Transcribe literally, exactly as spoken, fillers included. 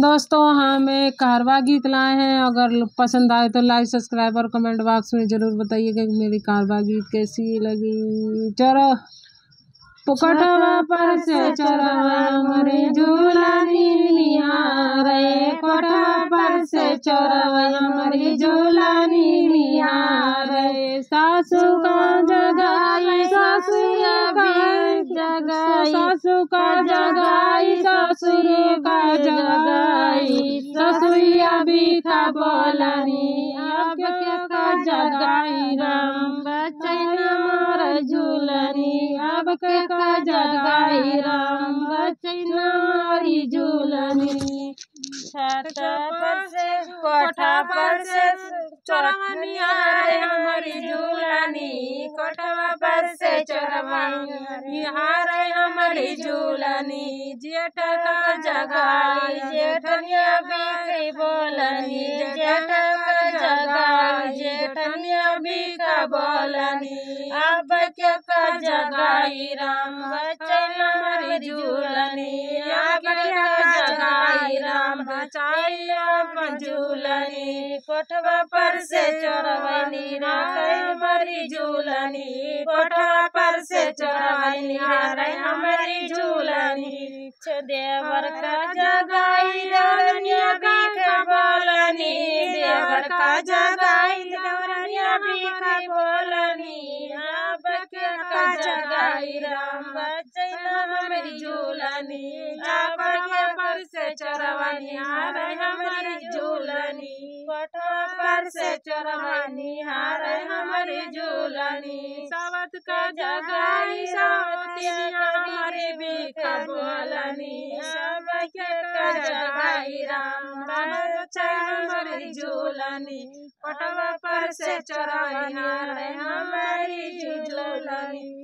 दोस्तों, हम एक कारवा गीत लाए हैं, अगर पसंद आए तो like, subscribe और comment box में ज़रूर बताइएगा कि मेरी कारवा गीत कैसी लगी। चलो, कोठवा पर से चोरवा हमरी झूलनी निहारे, कोठवा पर से चोरवा हमरी झूलनी निहारे। सासू का जगाई, ससुर का जगाई, सासू का जगाई, ससुर का जगाई, ससुइया भीखा बोलनी, अब के का जगाई राम, बचैना मोर झूलनी, अब के का जगाई राम, बचैना मोरी झूलनी। छत पर से, कोठा पर से चोरवा निहारे हमरी झूलनी, कोठवा पर से चोरवा निहारे हमरी झूलनी। जेठ का जगाई जेठनिया भीख बोलनी, जेठ का जगाई जेठनिया भीख बोलनी। अब के का जगाई राम, बचैना हमरी झूलनी, अब के का जगाई राम, बचाई अपन झूलनी। कोठवा पर से चोरवा निहारे हमरी झूलनी, कोठवा पर से चोरवा निहारे हमरी झूलनी। देवर का जगाई देवरनिया भीख बोलनी, देवर का जगाई देवरनिया भीख बोलनी। अब के का जगाई राम, बचैना हमरी झूलनी, अब के पर से चोरवा निहारे हमरी झूलनी। कोठवा पर से चोरवा निहारे हमरी झूलनी। सावत का जगाई सावतिनिया हमरी भीख बोलनी, अब के का जगाई राम, बचैना हमरी झूलनी। कोठवा पर से चोरवा निहारे हमरी झूलनी।